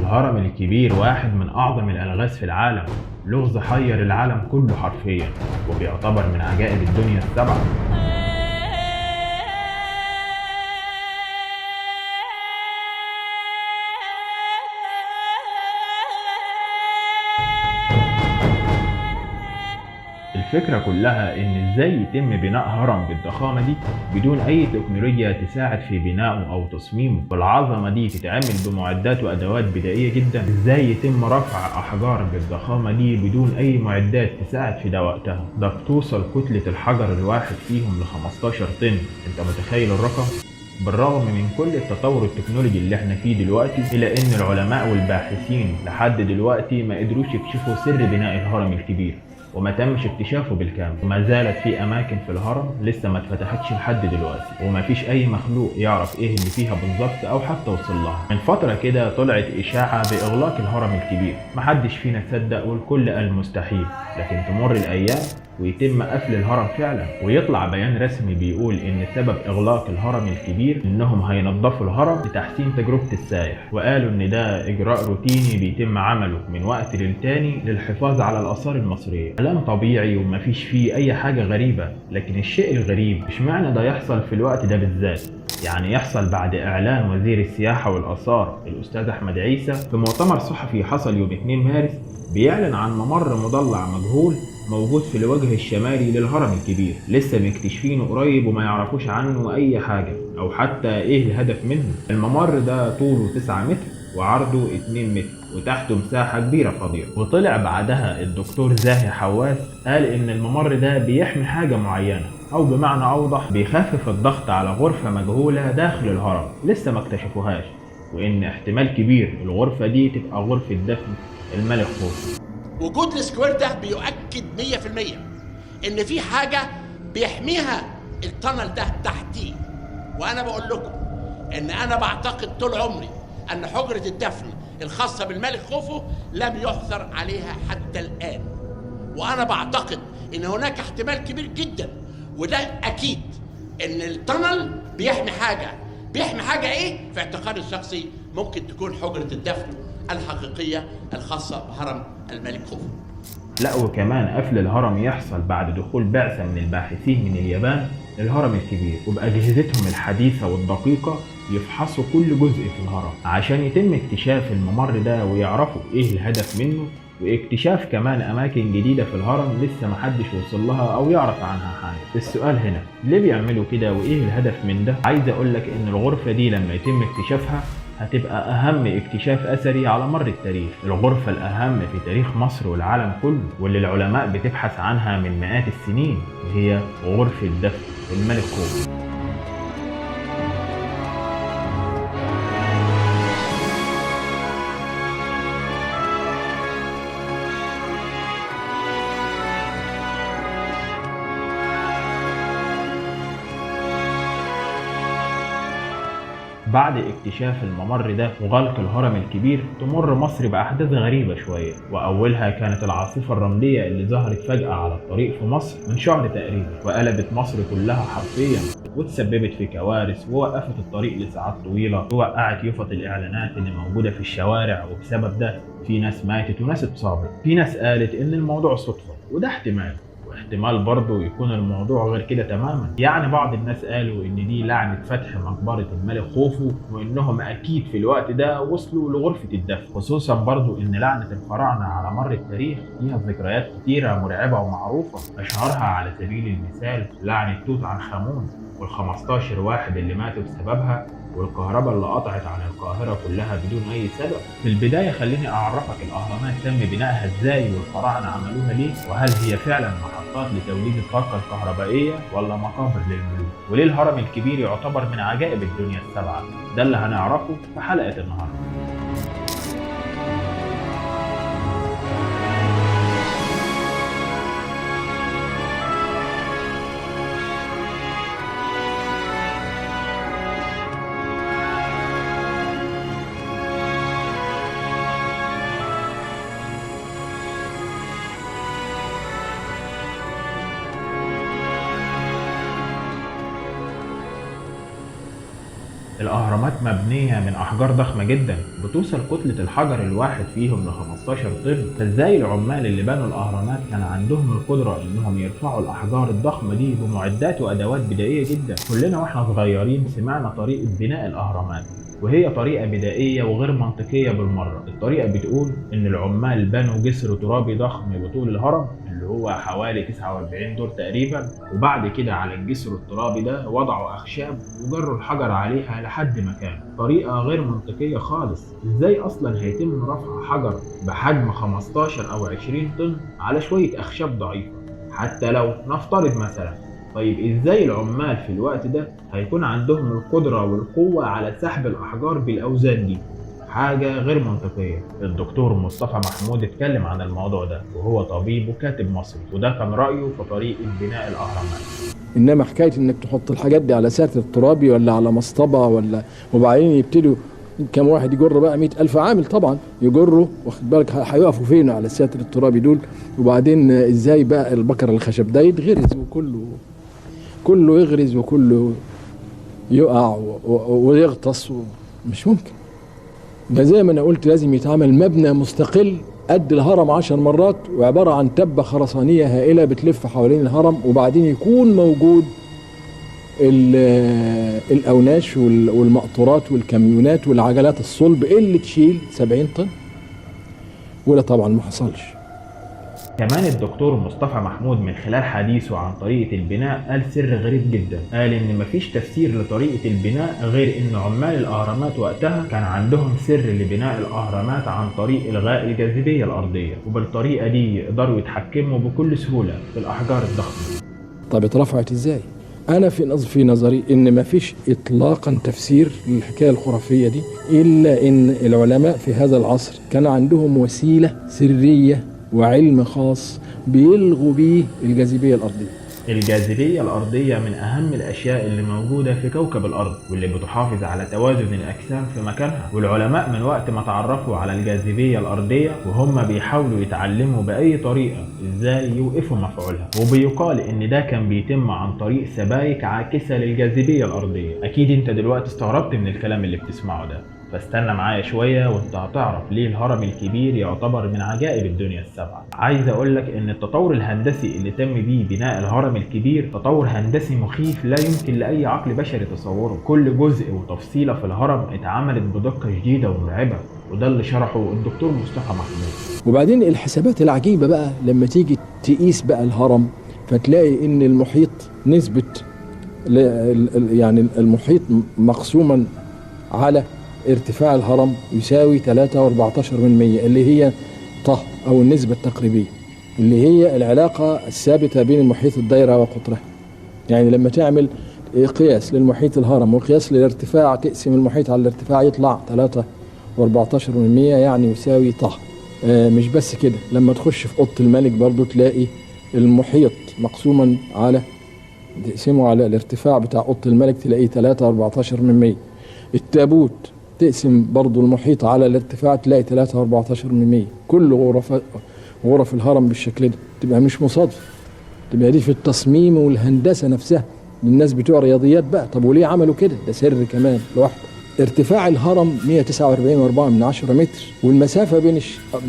الهرم الكبير واحد من أعظم الألغاز في العالم، لغز حير العالم كله حرفيا، وبيعتبر من عجائب الدنيا السبعة. الفكرة كلها إن إزاي يتم بناء هرم بالضخامة دي بدون أي تكنولوجيا تساعد في بنائه أو تصميمه، والعظمة دي تتعمل بمعدات وأدوات بدائية جدا. إزاي يتم رفع أحجار بالضخامة دي بدون أي معدات تساعد في ده وقتها؟ ده بتوصل كتلة الحجر الواحد فيهم ل 15 طن، أنت متخيل الرقم؟ بالرغم من كل التطور التكنولوجي اللي احنا فيه دلوقتي، إلا إن العلماء والباحثين لحد دلوقتي ما قدروش يكشفوا سر بناء الهرم الكبير، وما تمش اكتشافه بالكامل، وما زالت في اماكن في الهرم لسه ما اتفتحتش لحد دلوقتي، وما فيش اي مخلوق يعرف ايه اللي فيها بالظبط او حتى وصل لها. من فترة كده طلعت اشاعة باغلاق الهرم الكبير، محدش فينا صدق والكل قال مستحيل، لكن تمر الايام ويتم قفل الهرم فعلا، ويطلع بيان رسمي بيقول ان سبب اغلاق الهرم الكبير انهم هينظفوا الهرم لتحسين تجربة السائح، وقالوا ان ده اجراء روتيني بيتم عمله من وقت للتاني للحفاظ على الاثار المصرية. كلام طبيعي ومفيش فيه اي حاجة غريبة، لكن الشيء الغريب اشمعنى ده يحصل في الوقت ده بالذات؟ يعني يحصل بعد إعلان وزير السياحة والآثار الأستاذ أحمد عيسى في مؤتمر صحفي حصل يوم 2 مارس بيعلن عن ممر مضلع مجهول موجود في الوجه الشمالي للهرم الكبير، لسه مكتشفينه قريب وما يعرفوش عنه أي حاجة أو حتى إيه الهدف منه. الممر ده طوله 9 متر وعرضه 2 متر وتحته مساحة كبيرة فاضية. وطلع بعدها الدكتور زاهي حواس قال إن الممر ده بيحمي حاجة معينة، أو بمعنى أوضح بيخفف الضغط على غرفة مجهولة داخل الهرم لسه ما اكتشفوهاش، وإن احتمال كبير الغرفة دي تبقى غرفة دفن الملك خوفو. وجود ال square ده بيؤكد 100% إن في حاجة بيحميها ال tunnel ده تحتيه. وأنا بقول لكم إن أنا بعتقد طول عمري أن حجرة الدفن الخاصة بالملك خوفو لم يعثر عليها حتى الآن، وأنا بعتقد إن هناك احتمال كبير جدا، وده أكيد، إن ال tunnel بيحمي حاجة. بيحمي حاجة إيه؟ في اعتقادي الشخصي ممكن تكون حجرة الدفن الحقيقية الخاصة بهرم الملك خوفو. لا وكمان قفل الهرم يحصل بعد دخول بعثة من الباحثين من اليابان للهرم الكبير، وبأجهزتهم الحديثة والدقيقة يفحصوا كل جزء في الهرم عشان يتم اكتشاف الممر ده ويعرفوا ايه الهدف منه، واكتشاف كمان اماكن جديدة في الهرم لسه محدش وصل لها او يعرف عنها حاجة. السؤال هنا ليه بيعملوا كده وايه الهدف من ده؟ عايز اقولك ان الغرفة دي لما يتم اكتشافها هتبقى أهم اكتشاف أثري على مر التاريخ، الغرفة الأهم في تاريخ مصر والعالم كله، واللي العلماء بتبحث عنها من مئات السنين، وهي غرفة دفن الملك خوفو. بعد اكتشاف الممر ده وغلق الهرم الكبير تمر مصر بأحداث غريبة شوية، وأولها كانت العاصفة الرملية اللي ظهرت فجأة على الطريق في مصر من شهر تقريبا، وقلبت مصر كلها حرفيا، وتسببت في كوارث، ووقفت الطريق لساعات طويلة، ووقعت يفط الإعلانات اللي موجودة في الشوارع، وبسبب ده في ناس ماتت وناس اتصابت. في ناس قالت إن الموضوع صدفة، وده احتمال، واحتمال برضه يكون الموضوع غير كده تماما. يعني بعض الناس قالوا ان دي لعنة فتح مقبرة الملك خوفو، وانهم اكيد في الوقت ده وصلوا لغرفة الدفن، خصوصا برضه ان لعنة الفراعنة على مر التاريخ ليها ذكريات كتيرة مرعبة ومعروفة، اشهرها على سبيل المثال لعنة توت عنخ آمون وال15 واحد اللي ماتوا بسببها، والكهرباء اللي قطعت عن القاهرة كلها بدون أي سبب. في البداية خليني أعرفك الأهرامات تم بنائها إزاي والفراعنة عملوها ليه، وهل هي فعلا محطات لتوليد الطاقة الكهربائية ولا مقابر للملوك، وليه الهرم الكبير يعتبر من عجائب الدنيا السبعة. ده اللي هنعرفه في حلقة النهاردة. الأهرامات مبنية من أحجار ضخمة جدا بتوصل كتلة الحجر الواحد فيهم ل 15 طن، فازاي العمال اللي بنوا الأهرامات كان عندهم القدرة إنهم يرفعوا الأحجار الضخمة دي بمعدات وأدوات بدائية جدا؟ كلنا واحنا صغيرين سمعنا طريقة بناء الأهرامات، وهي طريقة بدائية وغير منطقية بالمرة. الطريقة بتقول إن العمال بنوا جسر ترابي ضخم بطول الهرم اللي هو حوالي 49 دور تقريبا، وبعد كده على الجسر الترابي ده وضعوا أخشاب وجروا الحجر عليها لحد مكانه. طريقة غير منطقية خالص، إزاي أصلا هيتم رفع حجر بحجم 15 أو 20 طن على شوية أخشاب ضعيفة؟ حتى لو نفترض مثلا، طيب ازاي العمال في الوقت ده هيكون عندهم القدرة والقوة على سحب الأحجار بالأوزان دي؟ حاجة غير منطقية. الدكتور مصطفى محمود اتكلم عن الموضوع ده، وهو طبيب وكاتب مصري، وده كان رأيه في طريقة بناء الأهرامات. إنما حكاية إنك تحط الحاجات دي على ساتر ترابي ولا على مصطبة ولا، وبعدين يبتدوا كم واحد يجر بقى 100,000 عامل طبعا يجروا، واخد بالك هيقفوا فين على الساتر الترابي دول؟ وبعدين ازاي بقى البكر الخشب ده يتغرز وكله كله يغرز وكله يقع ويغطس، مش ممكن. ده زي ما انا قلت لازم يتعمل مبنى مستقل قد الهرم 10 مرات، وعبارة عن تبة خرسانية هائلة بتلف حوالين الهرم، وبعدين يكون موجود الأوناش والمقطورات والكاميونات والعجلات الصلب اللي تشيل 70 طن، ولا طبعا ما حصلش. كمان الدكتور مصطفى محمود من خلال حديثه عن طريقة البناء قال سر غريب جدا، قال إن مفيش تفسير لطريقة البناء غير إن عمال الأهرامات وقتها كان عندهم سر لبناء الأهرامات عن طريق إلغاء الجاذبية الأرضية، وبالطريقة دي يقدروا يتحكموا بكل سهولة في الأحجار الضخمة. طب اترفعت إزاي؟ أنا في نظري إن مفيش إطلاقا تفسير للحكاية الخرافية دي، إلا إن العلماء في هذا العصر كان عندهم وسيلة سرية وعلم خاص بيلغوا بيه الجاذبية الأرضية. الجاذبية الأرضية من أهم الأشياء اللي موجودة في كوكب الأرض، واللي بتحافظ على توازن الأجسام في مكانها. والعلماء من وقت ما تعرفوا على الجاذبية الأرضية وهم بيحاولوا يتعلموا بأي طريقة إزاي يوقفوا مفعولها، وبيقال إن ده كان بيتم عن طريق سبائك عاكسة للجاذبية الأرضية. أكيد أنت دلوقتي استغربت من الكلام اللي بتسمعه ده، فاستنى معايا شوية وانت هتعرف ليه الهرم الكبير يعتبر من عجائب الدنيا السبعة. عايز اقولك ان التطور الهندسي اللي تم بيه بناء الهرم الكبير تطور هندسي مخيف لا يمكن لأي عقل بشري تصوره. كل جزء وتفصيلة في الهرم اتعملت بدقة شديدة ومرعبة، وده اللي شرحه الدكتور مصطفى محمود. وبعدين الحسابات العجيبة بقى لما تيجي تقيس بقى الهرم، فتلاقي ان المحيط نسبة يعني المحيط مقسوما على ارتفاع الهرم يساوي 3.14%، اللي هي طه أو النسبة التقريبية اللي هي العلاقة الثابتة بين المحيط الدايرة وقطرها. يعني لما تعمل قياس للمحيط الهرم وقياس للارتفاع، تقسم المحيط على الارتفاع يطلع 3.14%، يعني يساوي طه. مش بس كده، لما تخش في أوضة الملك برضو تلاقي المحيط مقسوما على تقسمه على الارتفاع بتاع أوضة الملك تلاقيه 3.14%. التابوت تقسم برضو المحيط على الارتفاع تلاقي 3.14%. كل غرف الهرم بالشكل ده تبقى مش مصادفة، تبقى دي في التصميم والهندسة نفسها للناس بتوع رياضيات بقى. طب وليه عملوا كده؟ ده سر كمان لوحده. ارتفاع الهرم 149.4 متر، والمسافة بين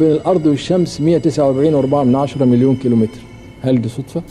الأرض والشمس 149.4 مليون كيلومتر. هل دي صدفة؟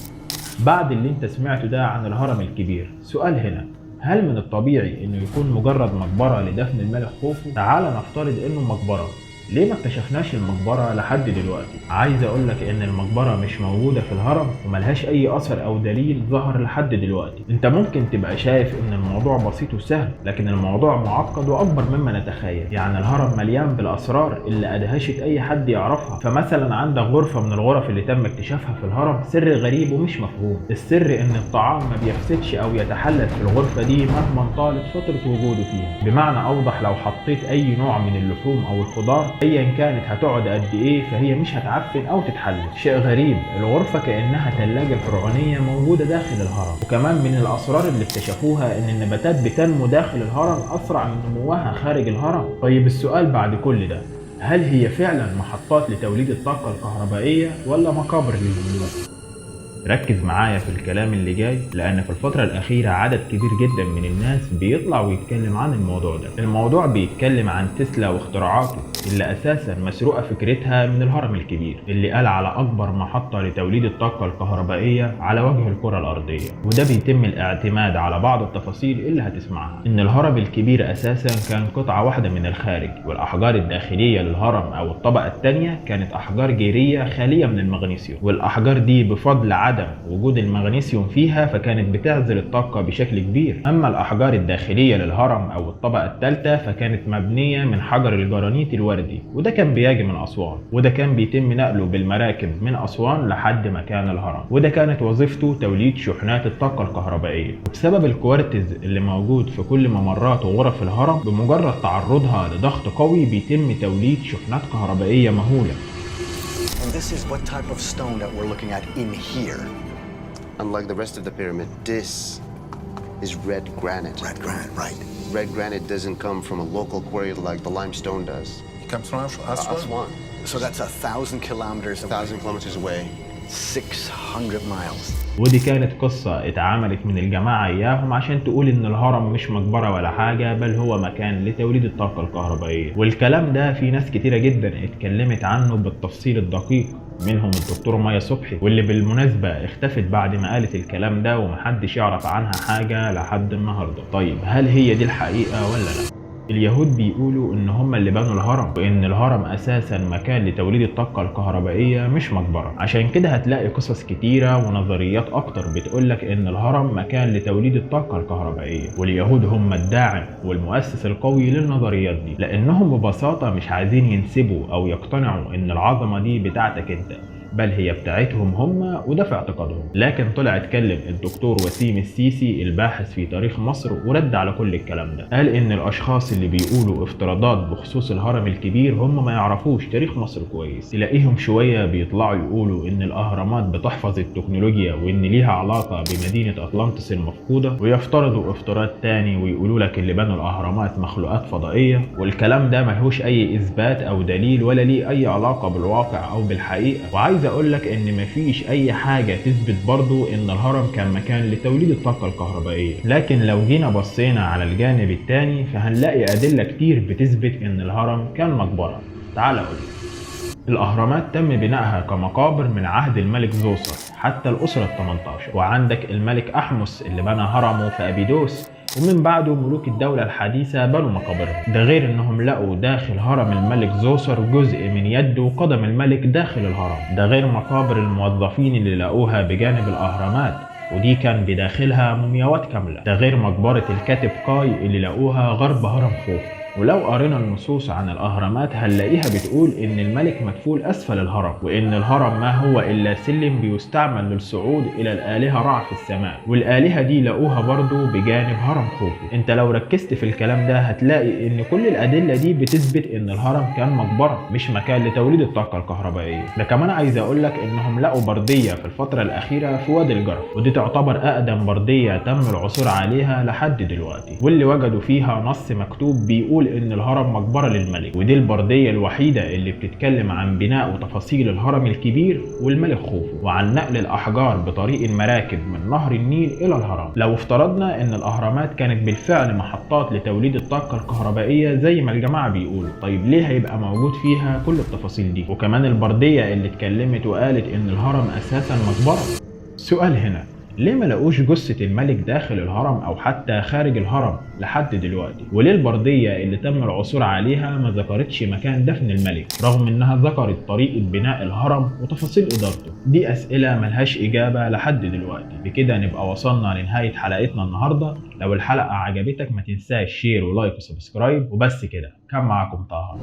بعد اللي انت سمعته ده عن الهرم الكبير، سؤال هنا: هل من الطبيعي انه يكون مجرد مقبرة لدفن الملك خوفو؟ تعال نفترض انه مقبرة، ليه ما اكتشفناش المقبرة لحد دلوقتي؟ عايز اقولك ان المقبرة مش موجودة في الهرم وملهاش اي اثر او دليل ظهر لحد دلوقتي. انت ممكن تبقى شايف ان الموضوع بسيط وسهل، لكن الموضوع معقد واكبر مما نتخيل. يعني الهرم مليان بالاسرار اللي ادهشت اي حد يعرفها. فمثلا عندك غرفة من الغرف اللي تم اكتشافها في الهرم سر غريب ومش مفهوم. السر ان الطعام ما بيفسدش او يتحلل في الغرفة دي مهما طالت فترة وجوده فيها. بمعنى اوضح، لو حطيت اي نوع من اللحوم او الخضار ايا كانت هتقعد قد ايه فهي مش هتعفن او تتحلل. شيء غريب، الغرفة كانها ثلاجه فرعونيه موجودة داخل الهرم. وكمان من الاسرار اللي اكتشفوها ان النباتات بتنمو داخل الهرم اسرع من نموها خارج الهرم. طيب السؤال بعد كل ده، هل هي فعلا محطات لتوليد الطاقة الكهربائية ولا مقابر للملوك؟ ركز معايا في الكلام اللي جاي، لأن في الفترة الأخيرة عدد كبير جدا من الناس بيطلع ويتكلم عن الموضوع ده. الموضوع بيتكلم عن تسلا واختراعاته اللي أساسا مسروقة فكرتها من الهرم الكبير، اللي قال على أكبر محطة لتوليد الطاقة الكهربائية على وجه الكرة الأرضية. وده بيتم الاعتماد على بعض التفاصيل اللي هتسمعها. إن الهرم الكبير أساسا كان قطعة واحدة من الخارج، والأحجار الداخلية للهرم أو الطبقة الثانية كانت أحجار جيرية خالية من المغنيسيوم، والأحجار دي بفضل عدم وجود المغنيسيوم فيها فكانت بتعزل الطاقة بشكل كبير. أما الأحجار الداخلية للهرم أو الطبقة الثالثة فكانت مبنية من حجر الجرانيت الوردي، وده كان بيجي من أسوان، وده كان بيتم نقله بالمراكب من أسوان لحد مكان الهرم، وده كانت وظيفته توليد شحنات الطاقة الكهربائية. وبسبب الكوارتز اللي موجود في كل ممرات وغرف الهرم، بمجرد تعرضها لضغط قوي بيتم توليد شحنات كهربائية مهولة. And this is what type of stone that we're looking at in here. Unlike the rest of the pyramid, this is red granite. Red granite, right. Red granite doesn't come from a local quarry like the limestone does. It comes from Aswan? Aswan. So that's 1,000 kilometers away. 1,000 kilometers away. 600 miles. ودي كانت قصة اتعملت من الجماعة إياهم عشان تقول إن الهرم مش مقبرة ولا حاجة، بل هو مكان لتوليد الطاقة الكهربائية. والكلام ده في ناس كتيرة جدا اتكلمت عنه بالتفصيل الدقيق، منهم الدكتورة مايا صبحي، واللي بالمناسبة اختفت بعد ما قالت الكلام ده ومحدش يعرف عنها حاجة لحد النهاردة. طيب هل هي دي الحقيقة ولا لا؟ اليهود بيقولوا ان هم اللي بنوا الهرم، وان الهرم اساسا مكان لتوليد الطاقة الكهربائية مش مقبرة. عشان كده هتلاقي قصص كتيرة ونظريات اكتر بتقولك ان الهرم مكان لتوليد الطاقة الكهربائية، واليهود هم الداعم والمؤسس القوي للنظريات دي، لانهم ببساطة مش عايزين ينسبوا او يقتنعوا ان العظمة دي بتاعتك انت، بل هي بتاعتهم هم، وده في اعتقادهم. لكن طلع اتكلم الدكتور وسيم السيسي الباحث في تاريخ مصر ورد على كل الكلام ده. قال ان الاشخاص اللي بيقولوا افتراضات بخصوص الهرم الكبير هم ما يعرفوش تاريخ مصر كويس. تلاقيهم شوية بيطلعوا يقولوا ان الاهرامات بتحفظ التكنولوجيا وان ليها علاقة بمدينة اطلانتس المفقودة، ويفترضوا افتراض تاني ويقولوا لك اللي بنوا الاهرامات مخلوقات فضائية، والكلام ده ملهوش اي اثبات او دليل ولا ليه اي علاقة بالواقع او بالحقيقة. وعايز اقول لك ان مفيش اي حاجة تثبت برضو ان الهرم كان مكان لتوليد الطاقة الكهربائية، لكن لو جينا بصينا على الجانب التاني فهنلاقي ادلة كتير بتثبت ان الهرم كان مقبرة. تعال اقول لك. الأهرامات تم بنائها كمقابر من عهد الملك زوسر حتى الأسرة ال18، وعندك الملك أحمس اللي بنى هرمه في أبيدوس، ومن بعده ملوك الدولة الحديثة بنوا مقابرهم. ده غير انهم لقوا داخل هرم الملك زوسر جزء من يد وقدم الملك داخل الهرم، ده غير مقابر الموظفين اللي لقوها بجانب الأهرامات، ودي كان بداخلها مومياوات كاملة، ده غير مقبرة الكاتب كاي اللي لقوها غرب هرم خوفو. ولو قرينا النصوص عن الأهرامات هنلاقيها بتقول إن الملك مدفون أسفل الهرم، وإن الهرم ما هو إلا سلم بيستعمل للصعود إلى الآلهة رع في السماء، والآلهة دي لقوها برضو بجانب هرم خوفو. أنت لو ركزت في الكلام ده هتلاقي إن كل الأدلة دي بتثبت إن الهرم كان مقبرة مش مكان لتوليد الطاقة الكهربائية. ده كمان عايز أقولك إنهم لقوا بردية في الفترة الأخيرة في وادي الجرف، ودي تعتبر أقدم بردية تم العثور عليها لحد دلوقتي، واللي وجدوا فيها نص مكتوب بيقول ان الهرم مقبرة للملك، ودي البردية الوحيدة اللي بتتكلم عن بناء وتفاصيل الهرم الكبير والملك خوفو، وعن نقل الاحجار بطريق المراكب من نهر النيل الى الهرم. لو افترضنا ان الاهرامات كانت بالفعل محطات لتوليد الطاقة الكهربائية زي ما الجماعة بيقولوا، طيب ليه هيبقى موجود فيها كل التفاصيل دي؟ وكمان البردية اللي اتكلمت وقالت ان الهرم اساسا مقبرة. سؤال هنا، ليه ما لقوش جثة الملك داخل الهرم او حتى خارج الهرم لحد دلوقتي؟ وليه البردية اللي تم العثور عليها ما ذكرتش مكان دفن الملك رغم انها ذكرت طريقة بناء الهرم وتفاصيل ادارته؟ دي اسئلة ملهاش اجابة لحد دلوقتي. بكده نبقى وصلنا لنهاية حلقتنا النهاردة. لو الحلقة عجبتك ما تنساش share و like و subscribe. وبس كده، كان معاكم طه.